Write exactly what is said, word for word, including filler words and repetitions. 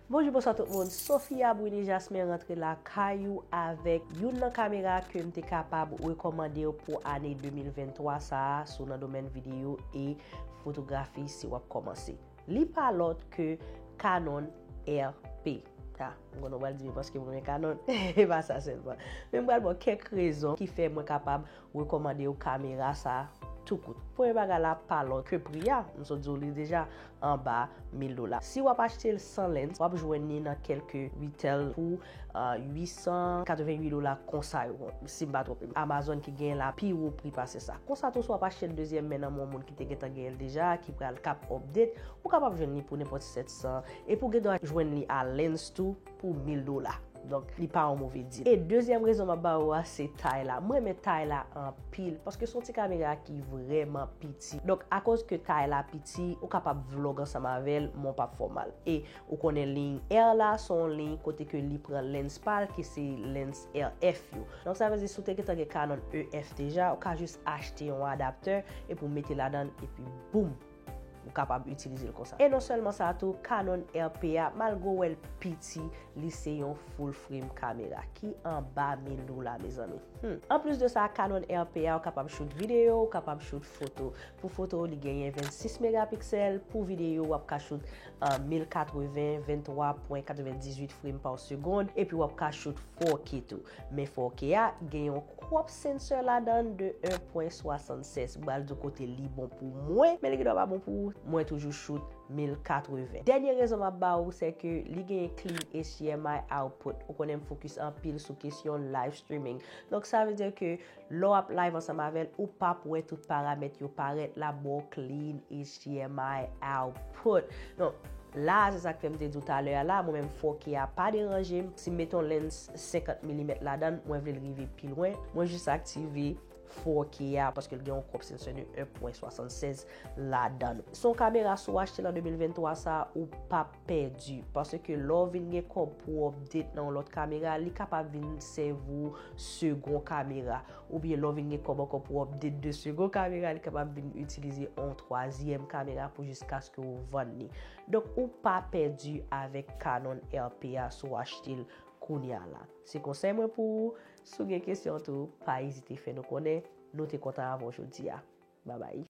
Bonjou, bonswa tout moun. Sofia Bruny Jasmin rantre lakay ou avèk youn nan kamera ke m te kapab rekòmande w pou ane de mil venntwa sa a, sou nan domèn videyo e fotografi si w ap kòmanse. Li pa lòt ke Canon R P. Ah, m konnen w pral di m paske m renmen Canon. E pa sa sèlman. Men m pral ba w kèk rezon ki fè mwen kapab rekòmande w kamera sa a tou kout. Premye bagay la pa lòt ke pri a, m sot di w li deja anba mil dola. Si w ap achte l san lens, w ap jwenn li nan kèlke retail pou, euh, uit san katreventuit dola konsa yo, si m pa twonpe m. Amazon ki genyen la pi wo pri pase sa. Konsa tou, si w ap achte l dezyèm men nan men yon moun ki te gentan genyen l deja, ki pral k ap update, ou kapab jwenn li pou nenpòt sèt san. Epi w gen dwa jwenn li a lens tou pou mil dola. Donk, li pa yon move deal. E dezyèm rezon m ap ba ou a, se tay la. Mwen renmen tay la anpil, paske se yon ti kamera ki vrèman piti. Donk, akoz ke tay la piti, ou kapab vlog ansanm avè l, men w p ap fè w mal. E ou konnen liy R la, se yon liy kote ke li pran lens pa l, ki se lens R F yo. Donk, sa vle di, si w te gentan gen Canon E F deja, ou ka jis achte yon adaptè, epi w mete ladan l, epi boum! Ou kapab itilize l konsa. E non sèlman sa tou, Canon R P a, malgre w wè l piti, li se yon full frame kamera ki anba mil dola, mezanmi. Hmm. Anplis de sa, Canon R P a, ou kapab shoot videyo, ou kapab shoot foto. Pou foto, li genyen vennsis megapiksèl. Pou videyo, w ap ka shoot, euh, mil katreven, venntwa pwen katrevendizuit frame pa segonn. Epi w ap ka shoot four K tou. Men four K a gen yon crop sensor ladan de en pwen swasannsèz. M pral di w kote li bon pou mwen, men li gendwa pa bon pou ou. Mwen toujou shoot mil katreven. Dènye rezon m ap ba ou, se ke li gen clean H D M I output. Ou konnen m focus anpil sou kesyon live streaming. Donk, sa vle di ke lè w ap live ansanm avè l, ou p ap wè tout paramèt yo parèt, l ap ba w clean H D M I output. Donk, la, se sa k fè m te di w talè a la, mwen menm four K a pa deranje m. Si m mete yon lens senkant milimèt ladan l, mwen vle l rive pi lwen, mwen jis aktive four K a, paske l gen yon crop sensor de en pwen swasannsèz ladan l. Se yon kamera, si w achte l an de mil venntwa sa, ou p ap pèdi, paske lè w vin gen kòb pou w update nan yon lòt kamera, li kapab vin sèvi w segon kamera. Oubyen lè w vin gen kòb ankò pou w update de segon kamera, li kapab vin itilize yon twazyèm kamera pou jiskaske w vann li. Donk, ou pa pèdi avèk Canon R P a si w achte l kounye a la. Se konsèy mwen pou ou. Si w gen kesyon tou, pa ezite fè nou konnen. Nou te kontan avè w jodi a. Babay.